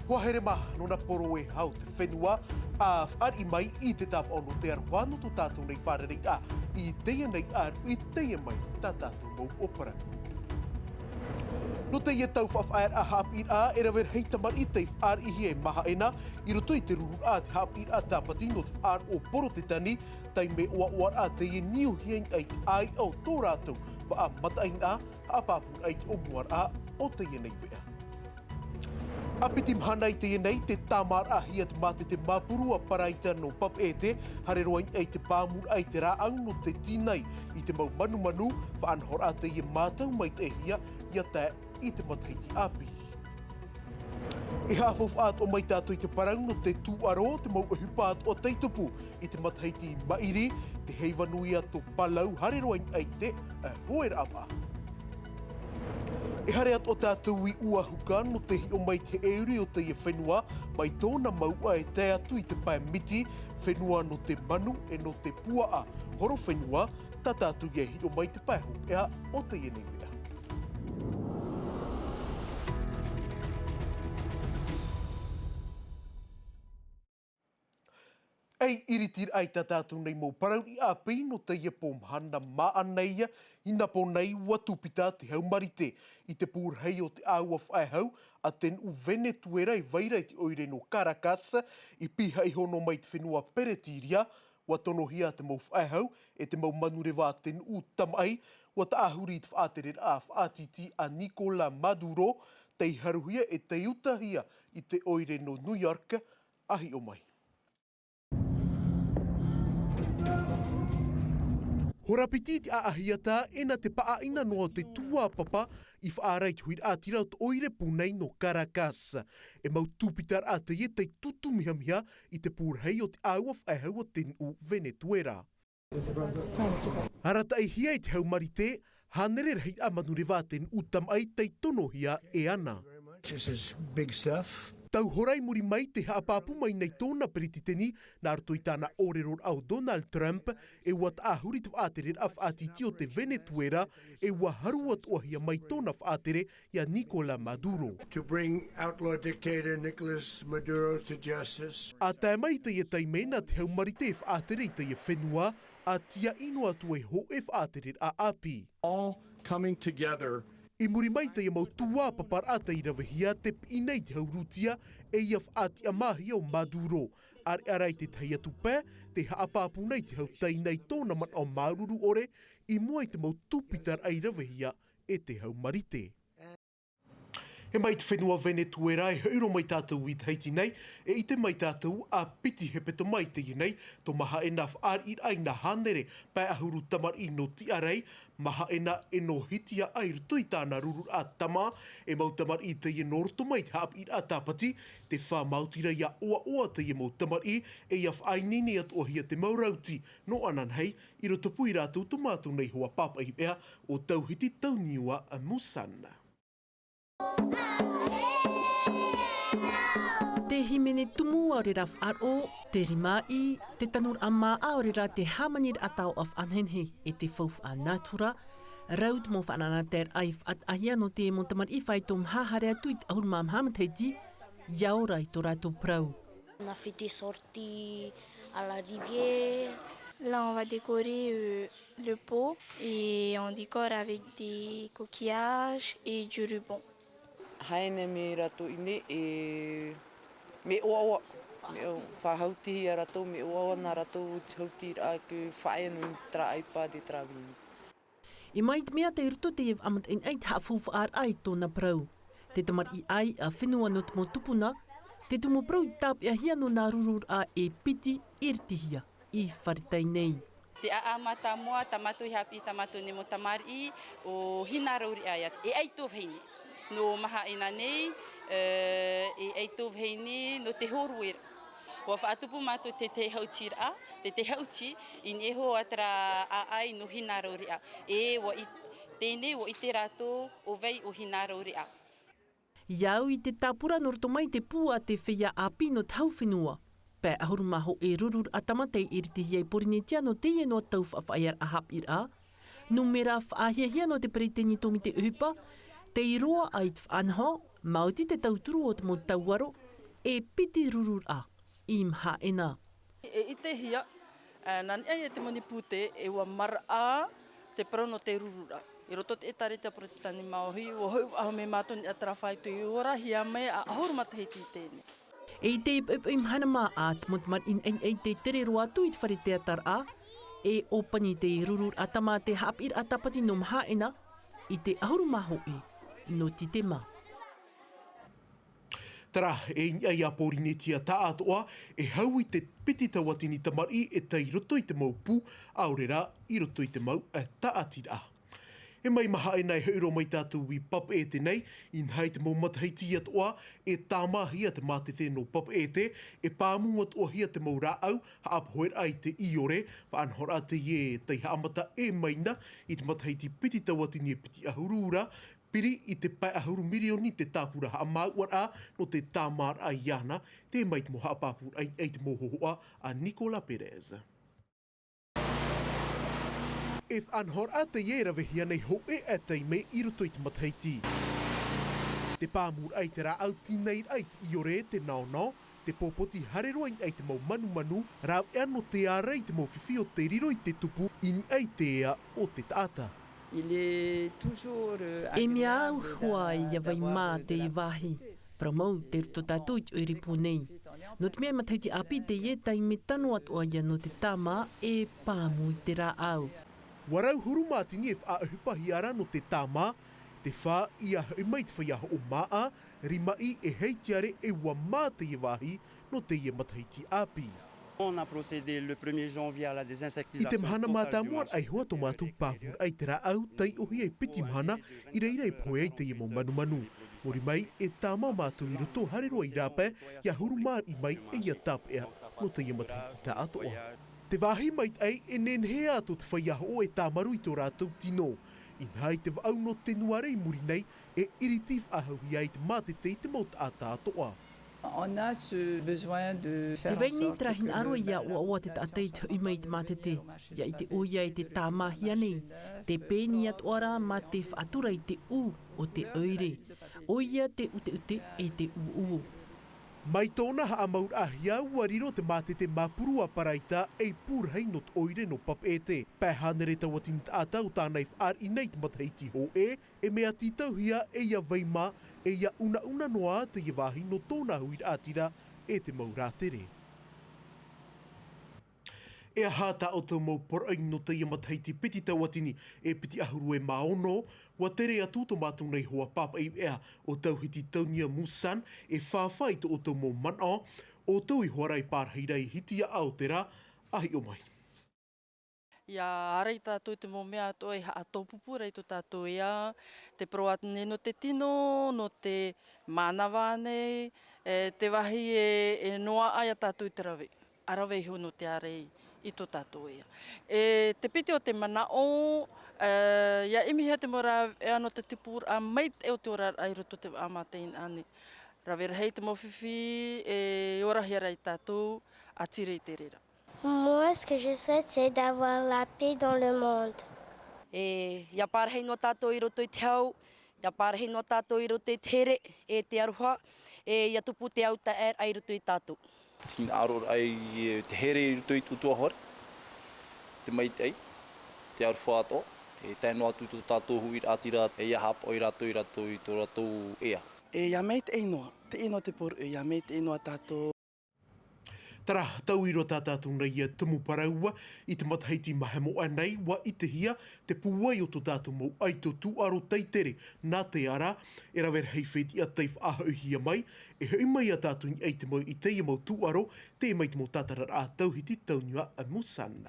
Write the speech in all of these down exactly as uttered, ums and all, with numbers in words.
Hoa here mā, nō nā poro e hau te fenua, a fāriʻi mai i te tāpaʻo nō te aroha nō tō tātou nei fārereiraʻa, i teie nei ʻāruʻi, i teie mai tā tātou mau ʻōpara. Nō teie tau faʻafaʻaearaʻa haʻapiʻiraʻa, e rave rahi tamariʻi tei fāriʻihia e Mahaena, i roto i te rururaʻa te haʻapiʻiraʻa tāpati nō te faʻaroʻo Porotetani, taime ʻoaʻoaraʻa teie niuhia i te ʻāiʻa o tō rātou faʻamataʻainaʻa, haʻapāpūraʻa i te ʻōmuaraʻa o teie nei veʻa. A piti mahana i teie nei, te tāmāraʻahia te mātete māpuru a Paraita nō Papeʻete, haere roa i te pāmuraʻa i te rāʻau nō te tīnai i te mau manumanu, faʻanahoraʻa teie mātau maitaʻihia, ʻia tae i te matahiti ʻāpī. E haʻafaufaʻa atoʻa mai tātou i te parau nō te tūʻaro, te mau ʻohipa atoʻa tei tupu i te matahiti maʻiri, te heiva nui a tō Palau, haere roa i te, e, hoeraʻa vaʻa. E haere atoʻa tātou i Uahuka nō te hiʻo mai te heʻeuri o teie fenua, mai tōna mauʻa e tae atu i te pae miti, fenua nō te manu, e nō te puaʻa, horo fenua, tā tātou ia hiʻo mai te pae hopeʻa o teie nei veʻa. Ei iritiraʻa i tā tātou nei mau parau ʻāpī nō teie pō mahana māʻa nei, i nā pō nei ua tūpita te hau marite i te pū rahi o te ʻāua faʻehau a te nuʻu Venetuera i vai ra i te ʻoire nō Caracas, i pihaʻi iho noa mai te fenua Peretīria, ua tonohia te mau faʻehau e te mau manureva a te nuʻu tamaʻi, ua taʻahuri i te faʻatereraʻa faʻatītī a Nicolas Maduro, tei haruhia e tei utahia i te ʻoire nō New York, a hiʻo mai. Hora piti i te ʻaʻahiata, e nā te paʻaʻina noa o te tuaʻapapa i faʻaara i te huiraʻatira o te ʻoire pū nei nō Caracas. E mau tūpitaraʻa teie tei tutumihamiha i te pū rahi o te ʻāua faʻehau a te nuʻu Venetuera. Arataʻihia i te hau marite, hānere rahi ā manureva a te nuʻu tamaʻi tei tonohia e ana. This is big stuff. Tau hora i muri mai te haʻapāpū mai nei tōna peretiteni, nā roto i tāna ʻōreroraʻa o Donald Trump, e ua taʻahuri te faʻatereraʻa faʻatītī o te Venetuera, e ua haru atoʻahia mai tōna faʻatere iā Nicolas Maduro. To bring outlaw dictator Nicolas Maduro to justice. A tae mai i teie taime nā te hau marite e faʻatere i teie fenua, a tiaʻi noa atu e hōʻē faʻatereraʻa ʻāpī. All coming together. I muri mai i teie mau tuaʻapaparaʻa tei ravehia te piʻi nei te hau Rūtia, e ia faʻatiʻamāhia o Maduro. ʻAreʻa rā i te tahi atu pae, te haʻapāpū nei te hau taina i tōna manaʻo māuruuru ʻore, i mua i te mau tūpitaraʻa i ravehia e te hau marite. E mai te fenua Venetuera, e hoʻi roa mai tātou i Tahiti nei, e ʻite mai tātou a piti hepetoma i teie nei, tō Mahaena faʻariʻiraʻa i nā hānere pae ʻahuru tamariʻi nō Tiarai, Mahaena e nō Hitiaʻa i roto i tāna rururaʻa tama, e mau tamariʻi teie nō roto mai te haʻapiʻiraʻa tāpati, te fā maoti rā ia ʻoaʻoa teie mau tamariʻi, e ia faʻaineine atoʻahia te mau rauti, nō ananahi, i rotopū ia rātou tō mātou nei hoa pāpaʻi veʻa, ʻo Tauhiti Tauniua Musana. Te hīmene tumu ʻaore rā faʻaroʻo, te rimaʻī, te tanuraʻa māʻa ʻaore rā te hāmaniraʻa taoʻa faʻanehenehe e te faufaʻa nātura, rau te mau faʻanahoraʻa i faʻataʻahia nō te mau tamariʻi faito maha haere atu i te ʻahuru mā maha matahiti, ʻia ora i tō rātou parau. On a fait des sorties à la rivière. Là, on va décorer, euh, le pot et on décore avec des coquillages et du ruban. Haere mai rātou i ʻō e mea ʻoaʻoa, mea ʻo-, faʻahautihia rātou, mea ʻoaʻoa nā rātou i te hautiraʻa, ʻia faʻaea noa i terā ʻaipa de travail. I mai te mea tei roto teie faʻamataʻinaʻa i te haʻafaufaʻaraʻa i tōna parau. Te tamariʻi ʻāiʻa fenua nō te mau tupuna, te tumu parau i tāpeʻahia nō nā rururaʻa e piti i iritihia i Fare-tai nei. Te ʻāʻau mātāmua, tā mātou i haʻapiʻi tā mātou nei mau tamariʻi, ʻo Hina Raureʻa ia, e ʻaito vahine. Nō Mahaena nei, e, e ʻaito vahine nō te hōroʻa. ʻUa faʻatupu mātou te, te hautiraʻa, te, te hauti, i niʻa iho ā terā ʻāʻai nō Hina Raureʻa. E, ʻua ʻi-, teie ʻua ʻite rātou ʻo vai ʻo Hina Raureʻa. ʻIa au i te tāpura nō roto mai te pū a te feiā ʻāpī nō te hau fenua. Pae ʻahuru mā hōʻē rururaʻa tama tei iritihia i Porinetia nō teie noa tau faʻafaʻaearaʻa haʻapiʻiraʻa. Nūmera faʻahiahia nō te peretiteni Tōmite ʻOhipa, tei roaʻa i te faʻanaho, maoti te tauturu o te mau tauaro, e piti rururaʻa i Mahaʻena. E ʻitehia, ā, nā niʻa i te moni pūtē, e ua maraʻa te parau nō te rururaʻa. I roto i te ʻētāretia Porotetani Māʻohi, ua hoʻi faʻahou mai mātou i niʻa i terā fāito i orahia mai ā ʻahuru matahiti i teie nei. E i te poʻipoʻi mahana mā, ā, te mau tamariʻi i niʻa i te tere roa atu i te fare teata raʻa, e ʻōpani te rururaʻa tāmā te haʻapiʻiraʻa tāpati nō Mahaʻena, i te ʻahuru mā hōʻē nō Titema. Terā, e i niʻa i a Pōrīnetia tāʻātoʻa, e hau i te piti tauatini tamariʻi e tae i roto i te mau pū, ʻaore rā, i roto i te mau, e, tāʻatiraʻa. E mai Mahaʻena e hoʻi roa mai tātou i Papeʻete nei, inaha i te mau matahiti atoʻa, e tāmāhia te mātete nō Papeʻete, e pāmu atoʻahia te mau rāʻau, haʻapoheraʻa i te ʻiore, faʻanahoraʻa teie tei haʻamata e maina, i te matahiti piti tauatini e piti ʻahuru ra, piri i te pae ʻahuru mirioni te tāpura haʻamāuʻaraʻa nō te tāmāraʻa iāna, te mai te mau haʻapāpūraʻa i te mau hōhoʻa a Nicolas Perez. E faʻanahoraʻa teie e ravehia nei hōʻē taime i roto i te matahiti. Te pāmuraʻa i te rāʻau, tīnairaʻa i te ʻiore, te naonao, te pōpoti, haere roa i niʻa i te mau manumanu, rāveʻa nō te ārai i te mau fifi o te riro i te tupu i niʻa i te ea o te taʻata. Il est toujours, euh, E mea agréable auhua d'a-, ia vai mā d'avoir, euh, de teie la vāhi. Parau mau, tei roto tātou i te ʻoire pū nei. Nō te mea e matahiti ʻāpī teie, taime tano atoʻa ia nō te tāmā e pāmu i te rāʻau. Ua rau huru mātini e faʻaʻohipahia ra nō te tāmā, te fā ia hoʻi mai te feiā hoʻo māʻa, rimaʻi e hei tiare e ua mā teie vāhi nō teie matahiti ʻāpī. On a procédé le premier janvier à la désinsectisation totale du marché. I te mahana mātāmua ra iho ā tō mātou pāmuraʻa i te rāʻau, taiʻohia e piti mahana i reira e pohe ai teie mau manumanu. Muri mai, e tāmā mātou i roto, haere roa i rāpae, ia huru māriʻi mai e ia tāpeʻa nō teie matahiti tāʻātoʻa. Te vāhi maitaʻi, e nehenehe ā tō te feiā hoʻo e tāmaru i tō rātou tino. Inaha i te vaʻu nō Tenuare i muri nei, e iriti faʻahouhia ai te mātete i te mau taʻata atoʻa. On a ce besoin de faire en sorte que le, Te vai nei terā hinaʻaro ia ʻoaʻoa te taʻata i te hoʻi mai i te mātete. Ia ʻite ʻoia i te tāmāhia nei, te pēni atoʻa rā mā te faʻatura i te ʻū o te ʻoire. ʻOia te ʻuteʻute e te ʻuoʻuo. Mai tōna haʻamauraʻahia, ua riro te mātete māpuru a Paraita ei pū rahi nō te ʻoire nō Papeʻete. Pae hānere tauatini taʻata ʻo tāna i fāriʻi nei i te matahiti hōʻē, e mea tītauhia e ia vai mā, e ia unauna noa ā teie vāhi nō tōna huiraʻatira e te mau rātere. E aha tā ʻoutou mau poroʻi nō teie matahiti piti tauatini e piti ʻahuru e mā ono? Ua tere atu tō mātou nei hoa pāpaʻi veʻa ʻo Tauhiti Taunia Musan, e fāfā i tō ʻoutou mau manaʻo, ʻoutou iho ā rā i pārahi ra i Hitiaʻa o te rā, ʻa hiʻo mai. Ia ārai tātou i te mau mea atoʻa i haʻatōpūpū ra i tō tātou ea, te parau atu nei nō te tino, nō te mānava nei, e, te vāhi e, e noaʻa ia tātou i te rave, ʻa rave iho nō te ārai i tō tātou ea. E te piti o te manaʻo, e, ia ʻimihia te mau rāveʻa nō te tupuraʻa maitaʻi o te oraraʻa i roto i te vaʻa mā teie nei. Rave rahi te mau fifi, e orahia ra ia tātou, ʻātīrā i te reira. Moi, ce que je souhaite, c'est d'avoir la paix dans le monde. E, ia pārahi noa tātou i roto i te hau, ia pārahi noa tātou i roto i te here, e te aroha, e ia tupu te autaʻeraʻa i roto ia tātou. Te hinaʻaro ai, e, te here i roto i te ʻutuāfare, te maitaʻi, te aroha atoʻa, e tae noa atu i tō tātou huiraʻatira, e ia haʻapaʻo ia rātou, ia rātou i tō rātou ea. E ia maitaʻi noa, teie noa te poroʻi, ia maitaʻi noa tātou. Terā, taui roa tā tātou nei ia tumu parau. I te matahiti mahemo aʻe nei, ua ʻitehia te pūai o tō tātou mau ʻaito tūʻaro taitere nā te ara, e rave rahi fetiʻa tei faʻahoʻihia mai, e hoʻi mai ia tātou i niʻa i te mau, i teie mau tūʻaro, tē mai te mau tātararaʻa a Tauhiti Taunia Musan.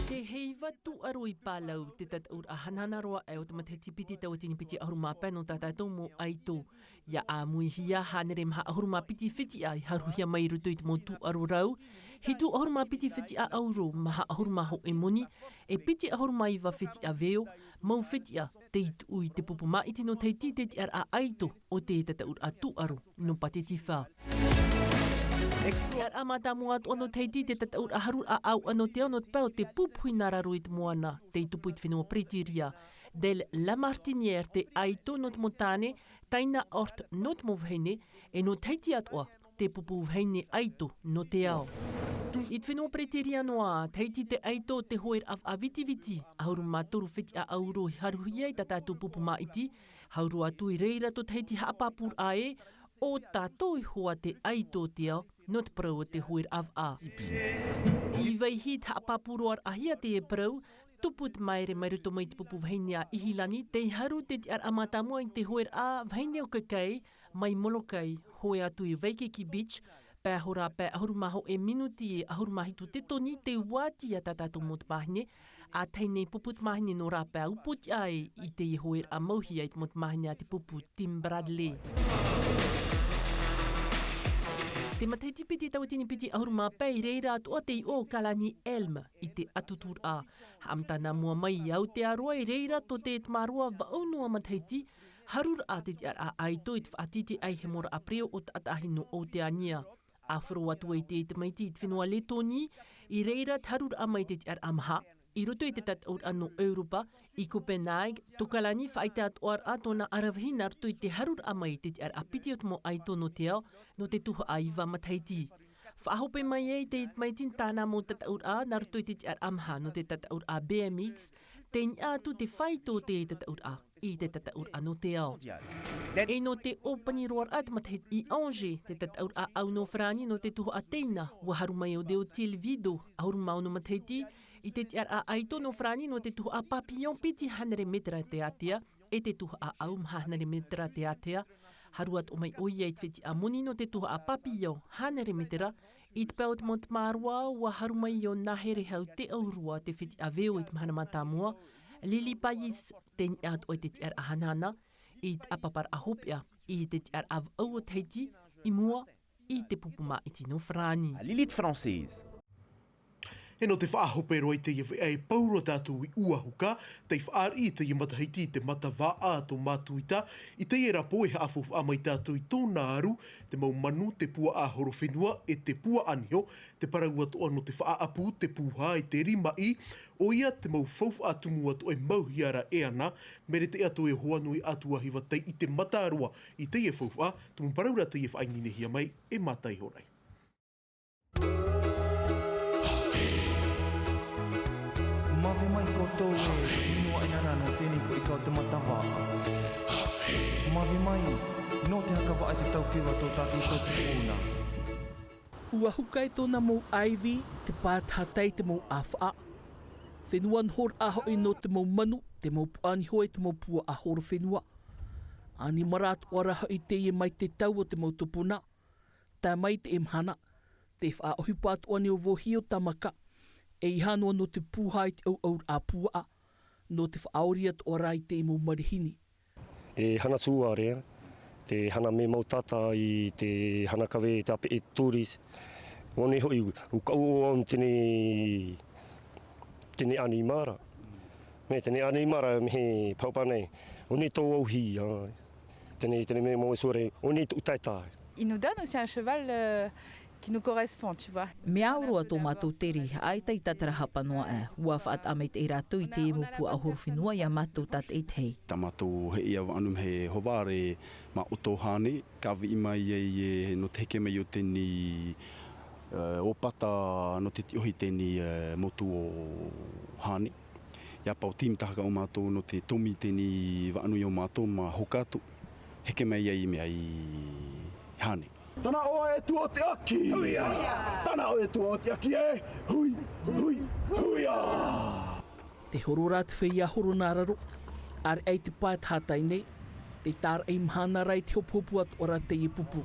Te heiva tūʻaro i Palau, te tataʻuraʻa hanahana roa aʻe o te matahiti piti tauatini piti ʻahuru mā pae nō tā tātou mau ʻaito. Ia ʻāmuihia hānere maha ʻahuru mā piti fetiʻa i haruhia mai i roto i te mau tūʻaro rau, hitu ʻahuru mā piti fetiʻa ʻauro, maha ʻahuru mā hōʻē moni, e piti ʻahuru mā iva fetiʻa veo, mau fetiʻa tei tuʻu i te pupu māʻiti nō Tahiti, te tiʻaraʻa ʻaito o te tataʻuraʻa tūʻaro nō Pātitifa. Te araʻa mātāmua atoʻa nō Tahiti, te tataʻuraʻa haruraʻa ʻāuʻa nō te ao, nō te pae o te pupu hinaʻaro i te moana, tei tupu i te fenua Pretoria. Delle Lamartinière te ʻaito nō te mau tāne, Taina Hort nō te mau vahine, e nō Tahiti atoʻa te pupu vahine ʻaito nō te ao. I te fenua Pretoria noa, Tahiti te ʻaito o te hōʻē raʻa vitiviti, ʻahuru mā toru fetiʻa ʻauro i haruhia i tā tātou pupu māʻiti, hau roa atu i reira tō Tahiti haʻapāpūraʻa ē, ʻo tātou iho ā te ʻaito o te ao, nō te parau o te hōʻē raʻa. I Vaihi te haʻapāpū roa raʻahia teie parau, tupu te māere mai roto mai te pupu vahine a Ihilani, tei haru te tiʻaraʻa mātāmua i te hōʻē raʻa vahine o Kakai, mai Molokai, hoe atu i Waikiki Beach, pae hora pae ʻahuru mā hōʻē minuti e ʻahuru mā hitu te toni te uāti a tā tātou mau tamāhine, ʻa tahi nei pupu tamāhine nō rāpae upoʻotiʻa ai i teie hōʻē raʻa mauhia i te mau tamāhine a te pupu Tim Bradley. Te matahiti piti tauatini piti ʻahuru mā pae i reira atoʻa te iʻoa o Kalani Elm i te ʻatuturaʻa. Haʻamatana mua mai i Aotearoa i reira tō te tamaroa vaʻu noa matahiti, haruraʻa te tiʻaraʻa ʻaito i te faʻatītīʻaihimoraʻa pereoʻo taʻataʻahi nō Oteania. ʻĀfaro atu ai te tamaiti i te fenua Letoni, i reira te haruraʻa mai te tiʻaraʻa maha. I roto i te tataʻuraʻa nō Europa, i Copenhague, tō Kalani faʻaʻite atoʻa rā tōna aravihi nā roto i te haruraʻa mai te tiʻaraʻa piti o te mau ʻaito nō te ao, nō te tuhaʻa iva matahiti. Faʻahope mai ai te tamaiti tāna mau tataʻuraʻa nā roto i te tiʻaraʻa maha nō te tataʻuraʻa B M X, tei niʻa atu te faito o te tataʻuraʻa i te tataʻuraʻa nō te ao. E nō te ʻōpani roa raʻa te matahiti i Angers, te tataʻuraʻa ʻau nō Farāni nō te tuhaʻa teina, ua haru mai ʻo Deotil Vido, ʻahuru mā ono matahiti, i te tiʻaraʻa ʻaito nō Farāni nō te tuhaʻa papillon piti hānere metera te ātea, e te tuhaʻa ʻau maha hānere metera te ātea. Haru atoʻa mai ʻoia i te fetiʻa moni nō te tuhaʻa papillon hānere metera, i te pae o te mau tamaroa, ua haru mai ʻo Nahere Hau te ʻaurua te fetiʻa veo i te mahana mātāmua, Lily Payis tei niʻa atoʻa i te tiʻaraʻa hanahana, i te ʻāpaparaʻa hopeʻa, i te tiʻaraʻa vaʻu o Tahiti, i mua i te pupu māʻiti nō Farāni. Lilith Française. E nō te faʻahope roa i teie veʻa e pau roa tātou i ʻUahuka, tei fāriʻi i teie matahiti i te matavaʻa a tō Matuita, i teie ra pō e haʻafaufaʻa mai tātou i tōna aru, te mau manu, te puaʻa horowhenua, e te puaʻa niho, te parau atoʻa nō te faʻaʻapu, te pūhā, e te rimaʻī, ʻoia te mau faufaʻa tumu atoʻa e mauhia ra e ana, mea rite atoʻa e hoa nui atu a hiva tei ʻite mata roa i teie faufaʻa, tumu parau ra teie faʻaineinehia mai e Mata Ihorai. Mave mai koutou e te fenua ʻenana nō teie nei koʻika o te matavaʻa. Mave mai, nō te haka vaʻa i te taukeua tō tātou taupoʻou na. ʻUahuka e tōna mau ʻāivi, te pātahatai te mau ʻāfaʻa. Fenua nohoraʻa hoʻi nō te mau manu, te mau puaʻa niho e te mau puaʻa horowhenua. ʻAnimara atoʻa rā hoʻi teie mai te tau o te mau tupuna. Tae mai i teie mahana, te faʻaʻohipa atoʻa nei o Vōhio Tamaka, ʻeiaha noa nō te pūhā i te ʻauʻauraʻa puaʻa, nō te faʻaori atoʻa rā i te mau manihini. E hana suārea, te hana me mau tata i te hana kave tāpeʻe tourist. ʻO nei hoʻi, ʻua kaʻu au tēnei, tēnei ʻanimara. Mea tēnei ʻanimara, mea he pāpā nei. ʻO nei tō au hia, tēnei, tēnei mea mau suārea, ʻo nei tō taetae. Il nous donne aussi un cheval, euh, qui nous correspond, tu vois. Mea au roa tō mātou tere, ʻaita i tātarahapa noa aʻe, ʻua faʻataʻa maitaʻi rātou i te mau puaʻa horowhenua iā mātou tātaʻitahi. Tā mātou heʻia vaʻa nui mea he hovare mā ʻOtohane, ka viʻi mai ai e nō te heke mai o tēnei, e, ʻōpata nō te tiʻohi tēnei, e, motu o Hane. ʻIa pau teie mahana o mātou nō te tomi tēnei vaʻa nui o mātou mā hoka atu, heke mai ai mea i Hane. Tana ʻoa e tua o te ʻaki. Tana ʻoa e tua o te ʻaki e. Hui, hui, huia. Te horo rā te feiā horo nā raro, ʻāreʻa i te pātahatai nei, te tāraʻi mahana rā i te hopohopo atoʻa rā teie pupu,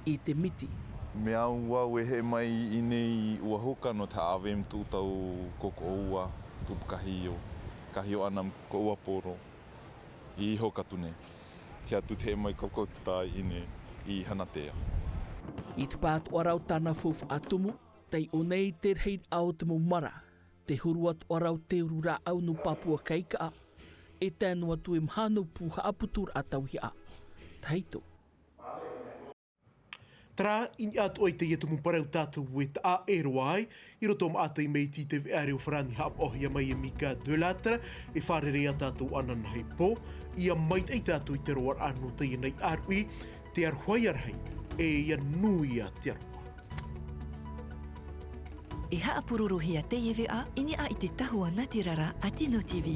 i te miti. Mea au au e heʻe mai i ʻinei i ʻUahuka nō te haʻavē i tōʻu tau kokoʻa ua, tōʻu pakahi io, kahi ʻoʻana koʻu ua poro, i hoka atu nei, kia tū te heʻe mai kokoʻa tū tā i ʻinei i Hanatea. I te pā atoʻa rā o tāna faufaʻa tumu, tei ʻō nei i te rahiraʻa o te mau mara, te huru atoʻa rā o te uru rāʻau nō Papua Kaikaʻa, e tae noa atu e maha nō Pūhaʻaputuraʻa Tauihaʻa. Tahito. Terā, i niʻa atoʻa i teie tumu parau tātou e taʻa ʻē roa ai, i roto mātou i maʻiti i te veʻa reo farāni haʻapaʻohia mai e Mika Delâtre, e fārerei ā tātou ananahi pō, ʻia maitaʻi tātou i te roaraʻa nō teie nei ʻāruʻi, te aroha ʻia rahi, e ʻia nui ā te aroha. E haʻapurorohia teie veʻa i niʻa i te tahua nātirara a Tino TV.